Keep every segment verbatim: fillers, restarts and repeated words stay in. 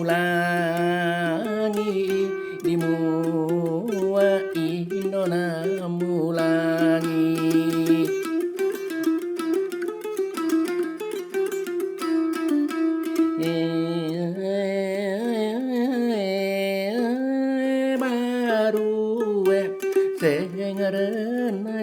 Langi, di mua inona mulangi. Eh, barue sengerenna.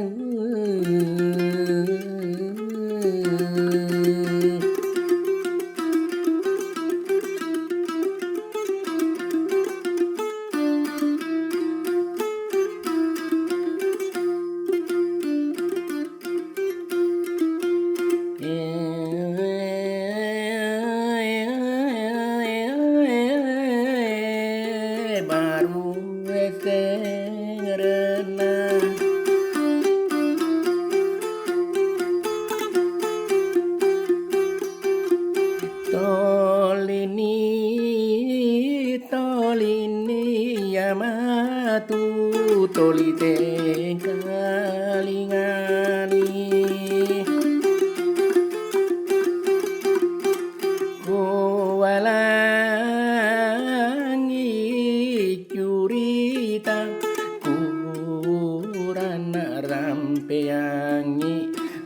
Baru sengerenna. Tolini, tolini, iya matu toli tengkalingani. Kuwalangi curita, kuranna rampeangngi,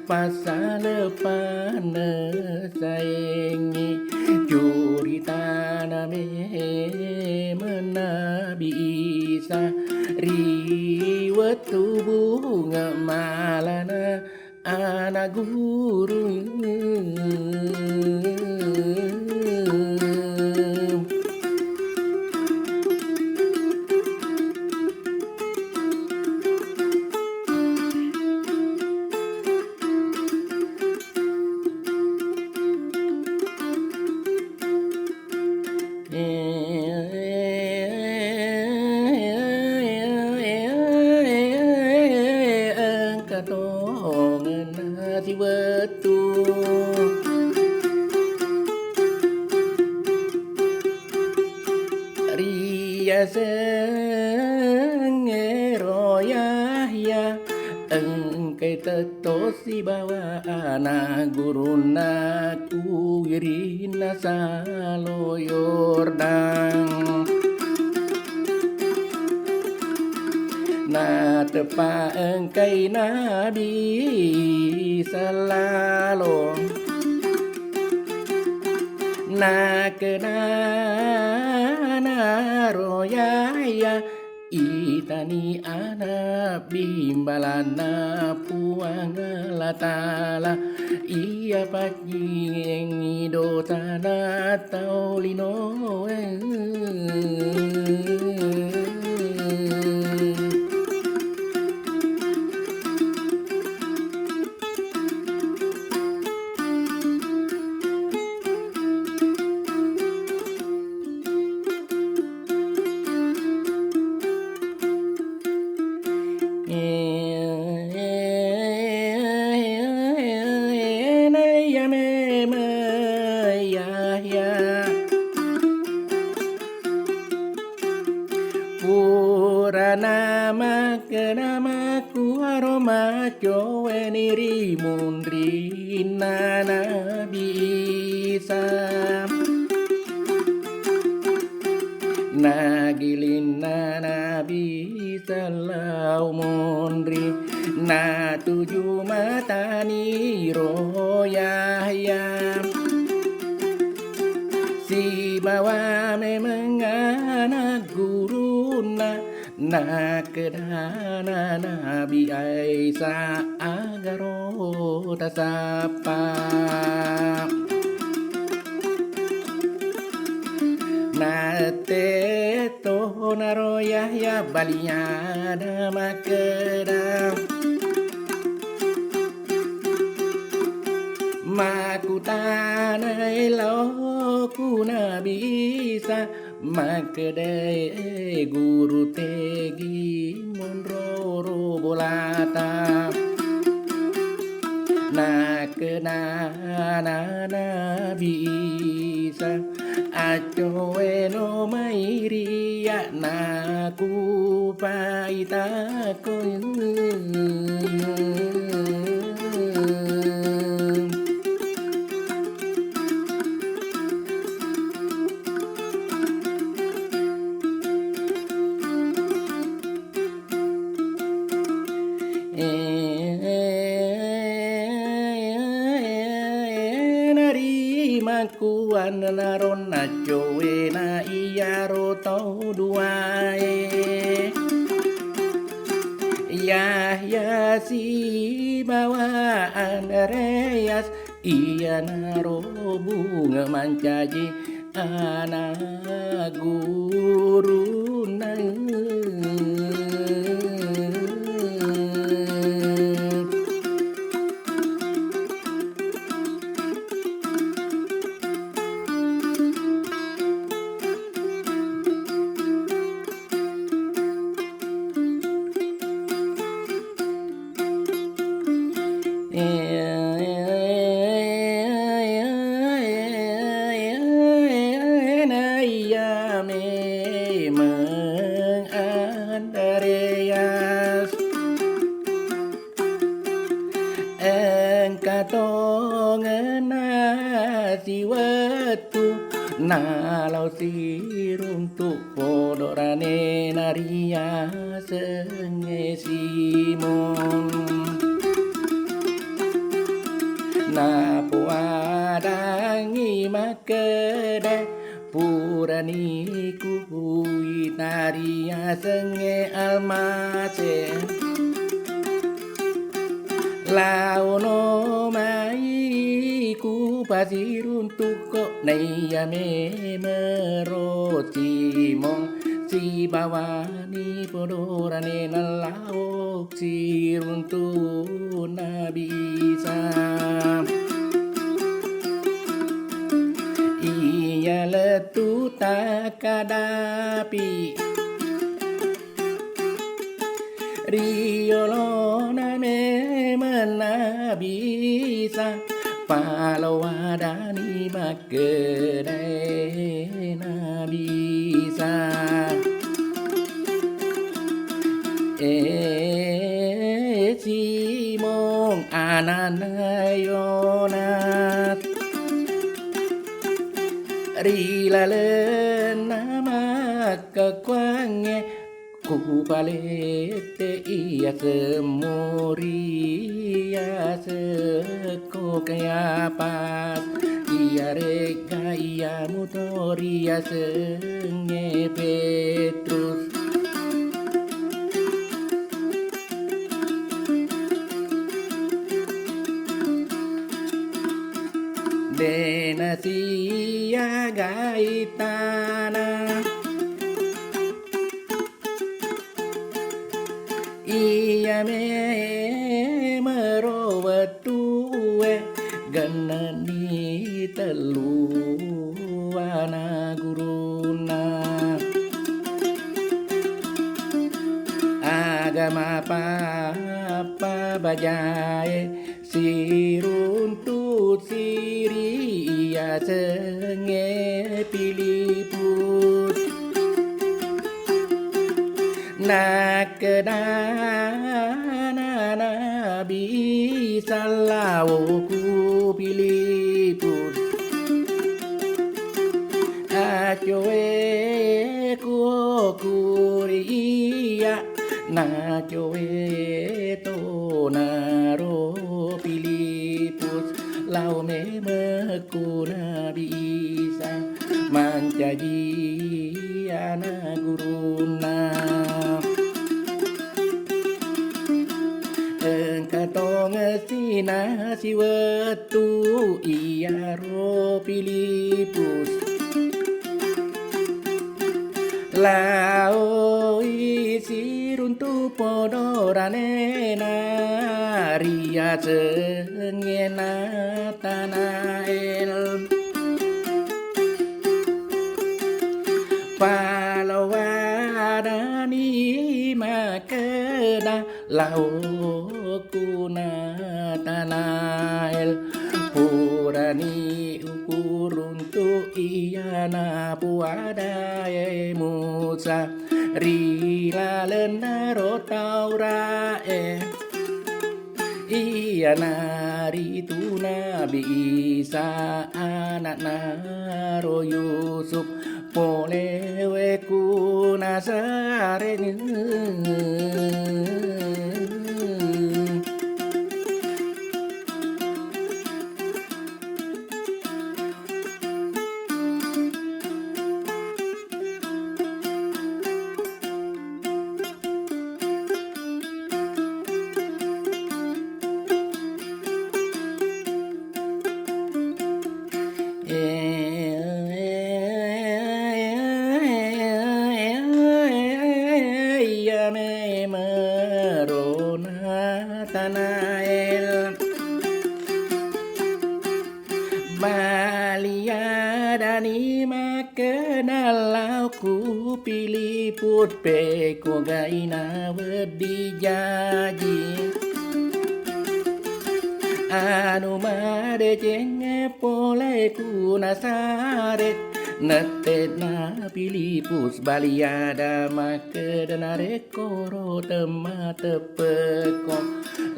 passala panessaengngi, curitana memeng Nabi Isa ri wettu bunge malana ana guru. Engka tongenna siwettu riaseng ero Yahya, engkai tetto sibawa ana gurunna ku wirinna Salo Yordan. Nateppa engkai Nabi Salalo, nakenana ro Yahya, itani ana bimbalanna Puang Allah Ta'ala, iya paccingengi dosana tau linoe. Naiya memeng Yahya purana makkeda makkuaro macoweni ri munrinna Nabi Isa. Nagilinna Nabi Isa lao monri, natuju matani ro Yahya sibawa memeng ana gurunna. Nakkedana Nabi Isa, agaro tasappa. Naette tonaro Yahya baliada makkeda, makkutanai lao ku Nabi Isa, makkedae guru tegi monroro bolata. Nakkedana Nabi Isa, accoeno mai ria nakupaitako. Kuannaro naccowena iyaro tau duae, Yahya sibawa Andreas, iyanaro bunge mancaji ana gurunna. Naiya memeng Andreas, engka tongenna siwettu nalao siruntu' podo ranena riasengnge Simon. Napoadangngi makkeda, purani kuita riasengnge Almase. Laono mai kupasiruntukko, naiya memero Simon sibawani podo ranena lao siruntu' Nabi Isa. Iya lettu takkadapi ri yolona memeng Nabi Isa, palo wadani makkedae Nabi Isa. Eh, Simon anana Yonas, ri lalenna makkekkuangnge kupalette iya semmu riasekko Kayapas, iyaregga iya muto riasengnge Petrus. Dena siagai tana iya memero wettue, genneni tellu ana gurunna. Aga mapappa bajae siruntu' siri iyasengnge Filipus. Nakkedana Nabi Isa lao ku Filipus, acoe ku okuri iya, nacoe tonaro Filipus lao memeng ku Nabi Isa mancaji ana gurunna. Engka tongeng sinasiwettu iyaro Filipus, laoi siruntu' podo ranena riasengnge Natanael. Palowadani makkeda, lao ku Natanael, purani ukuruntu' iya napuadae Musa ri lalenna ro Taura'e. Iyanaritu Nabi Isa, ana'naro Yusuf, polewe ku Nazaret. Pilipus pekko gaina wedding jaji. Anu madecengnge pole ku Nazaret, nette'na Pilipus bali ada makkeda, narekko ro temmateppe'ko,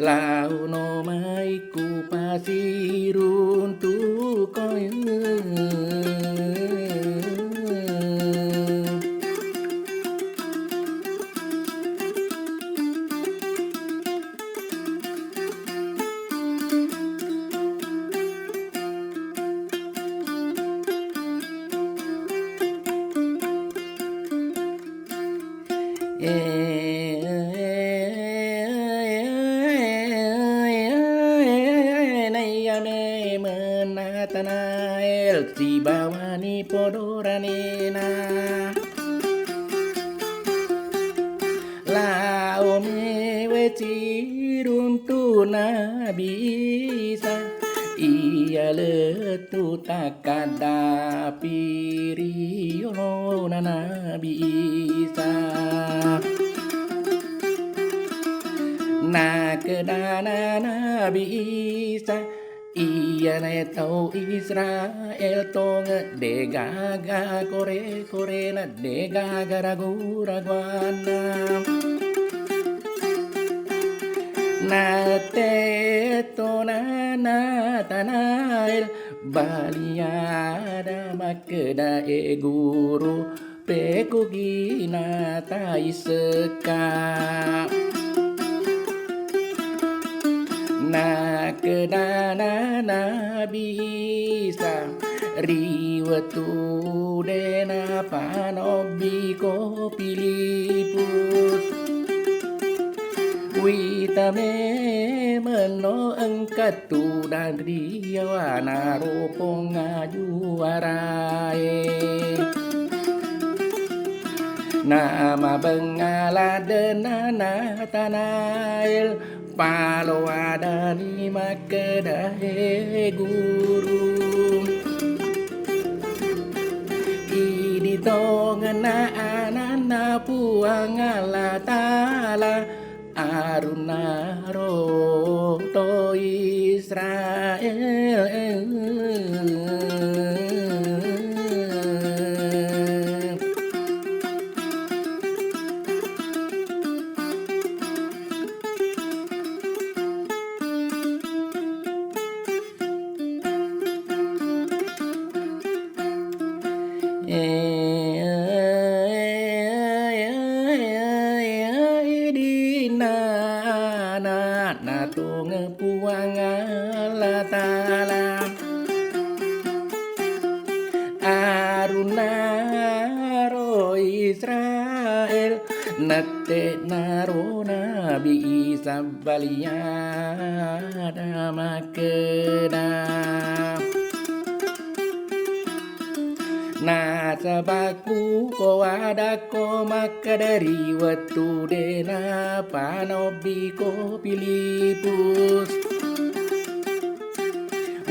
launo mai ku pasiruntu'ko. Naiya memeng Natanael sibawani podoranena. Lao mewe siruntu Nabi Isa, iya lettu takkaddapi ri yolona Nabi Isa. Nakedana Nabi Isa, iyanae tau Israel tongeng, degaga kore-korena, degaga ragu-raguanna. Natettona Natanael bali ada makkeda, e Guru, pekkogi nataissekka. Nakedana Nabi Isa, ri wettu de napanobbiko Pilipus, wita memenno engka tudang ri yawana ro Puang ajuarae. Namabengnga laddenna Natanael, paloadani makkeda, e Guru, idi tongenna Ananna Puang Allah Taala, arunna ro to Israel. Idinna Ananna tongeng Puang Allah Taala, arunna ro Israel, nette'na ro Nabi Isa bali ada makkeda, nasaba kupoadakko makkeda, ri wettu de napanobbiko Pilipus,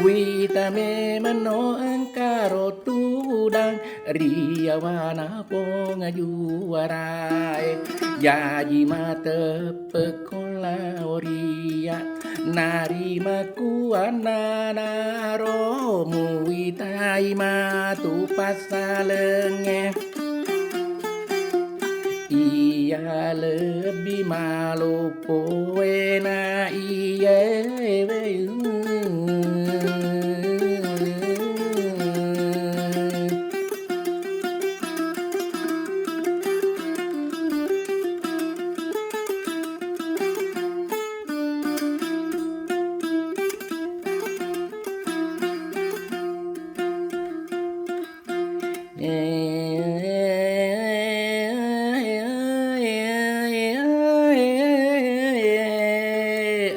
wita memenno engka ro tudang ri yawana Puang ajuarae. Jaji mateppekko lao ri iya, narimakkuannanaro muwitai matu passalengnge. Iya lebbi maloppoe na iyewe.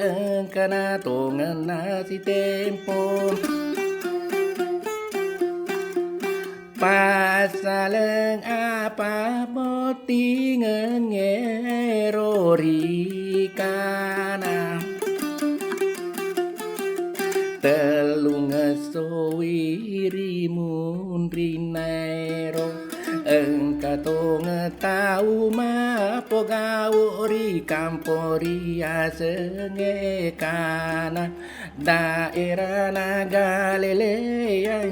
Engkana tongenna sitempo. Passaleng apa bottingengngero ri Kana. Tellungessowi ri munrinnaero engka Tongeng tau mappogau ri kampo riasengnge Kana, daerana Galilea.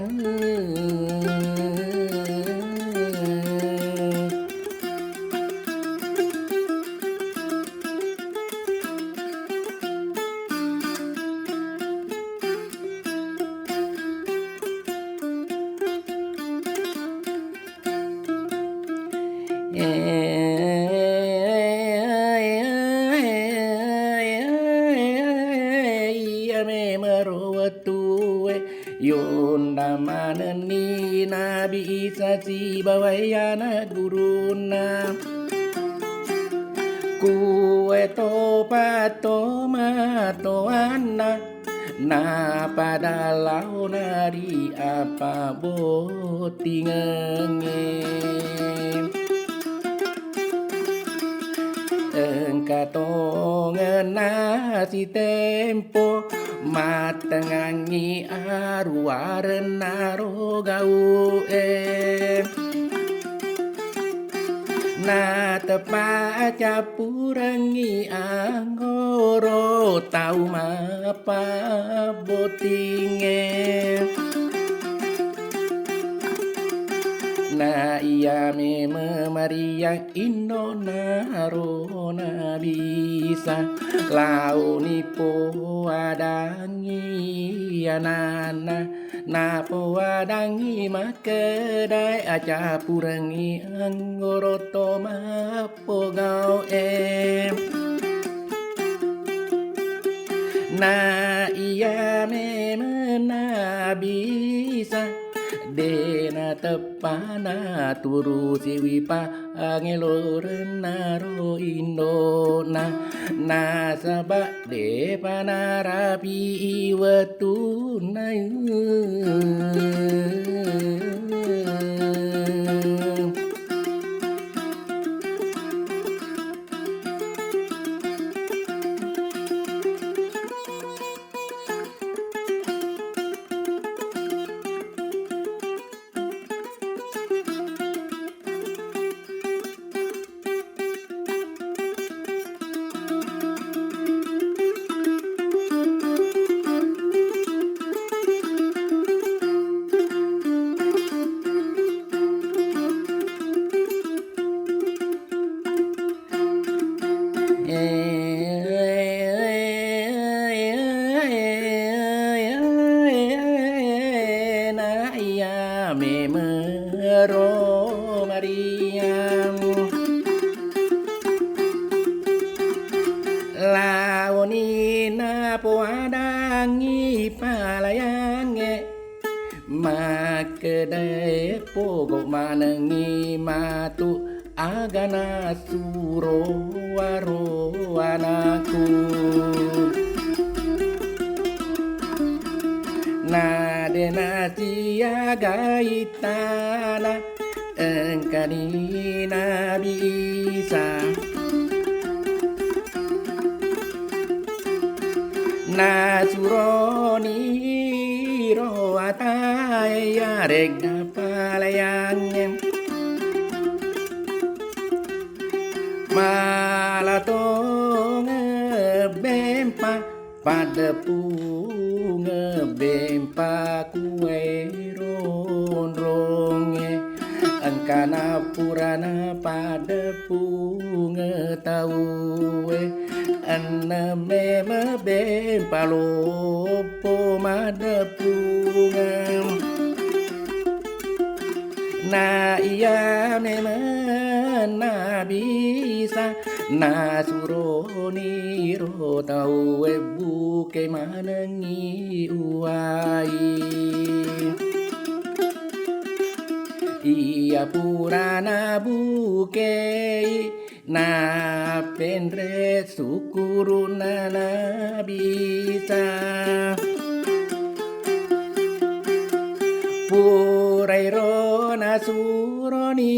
Iya memero wettue, yonda manenni Nabi Isa sibawai ana gurunna. Kuwe topa tomatoanna, napada laona ri apa bottingengnge. Engka tongenna sitempo, mattengangngi aruwarenna ro gau'e. Nateppa acappurengngi anggoro tau mappabottingnge. Na iya memeng Maria indona ro Nabi Isa, laoni poadangngi ananna. Napoadangngi makkedae, acappurengngi anggoro to mappogau'e. Na iya memeng Nabi Isa, de nateppa naturusiwi pa angelorenna ro indona, nasaba depa narapi'i wettunna. Na iya memero Maria, laoni napoadangngi palayangnge, makkedae pogo manengngi matu aga nasuro waro anakku. Na de nasiaga ittana, engkani Nabi Isa. Nasuroni ro atae yaregga palayangnge. Mala tongeng bempa, paddeppungeng bempa kuwae ronrongnge. Engkana purana paddeppungeng tauwe, enneng memeng bempa loppo maddeppungeng. Na iya memeng Nabi Isa, nasuroni ro tauwe buke manengngi uwai. Iya purana bukei, nappenre sukkurunna Nabi Isa. Purairo nasuroni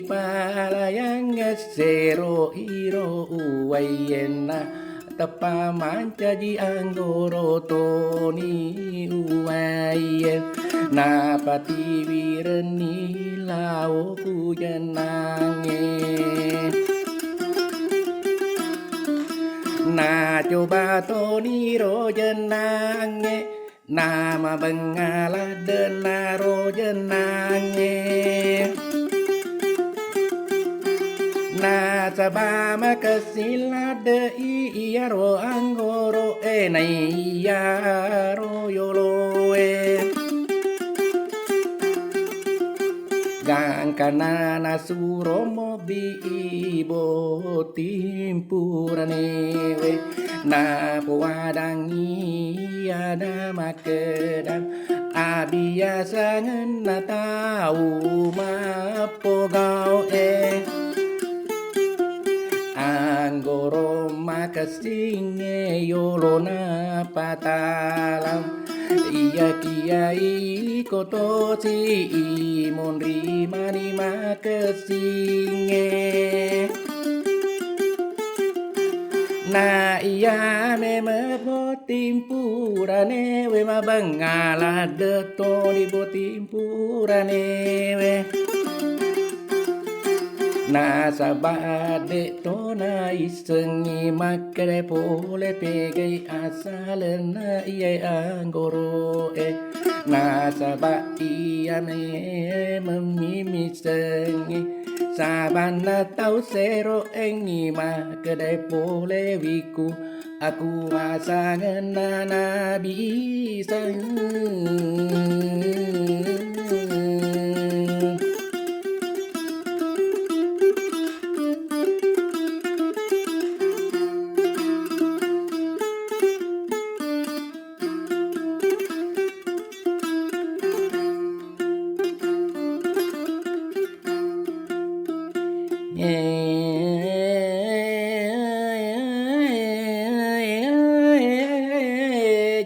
palayangnge, sero iro uwaienna, teppa mancaji anggoro toni uwaie, napatiwirenni lao ku jennangnge. Nacoba toniro jennangnge, namabengnga laddenna ro jennangnge. Nasaba makessing ladde'i iyaro anggoro'e naiyaro yoloe. Gangkanna nasuro mobbi'i botting puranewe, napowadangngi ada makkeda, abiasangenna tau mappogau'e. Anggoro makessingnge yolona patalang. Iyakiya iko tosi imonri mani makessingnge. Na iya memeng botting puranewe, mabengnga ladde toni botting puranewe. Nasaba de to naissengngi makkeda pole pegai asalenna iyae anggoro'e. Nasaba iya memeng missengngi sabanna tau sero'engngi makkeda pole wiku. Aku asangenna Nabi Isa.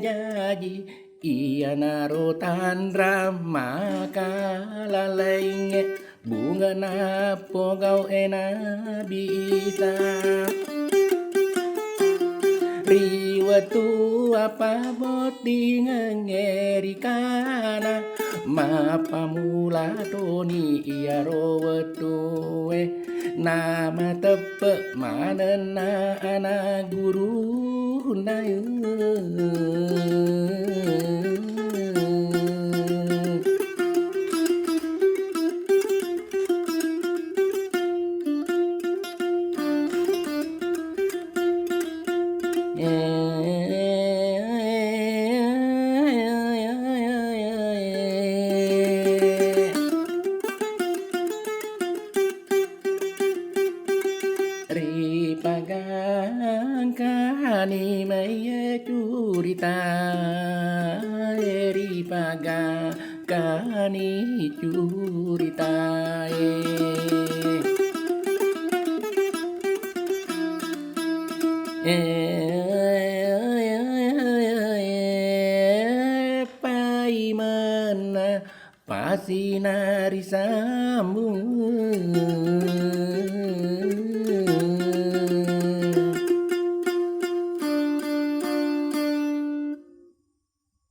Jaji iyanaro tanra maka lalaingnge bunga napogau'e Nabi Isa. Ri wettu appabottingengnge ri Kana, mappamula toni iyaro wettue, namateppe manenna ana gurunna. Ripagangkani maiye curitae, ripagangkani curitae. Paimanna Pasina risambung.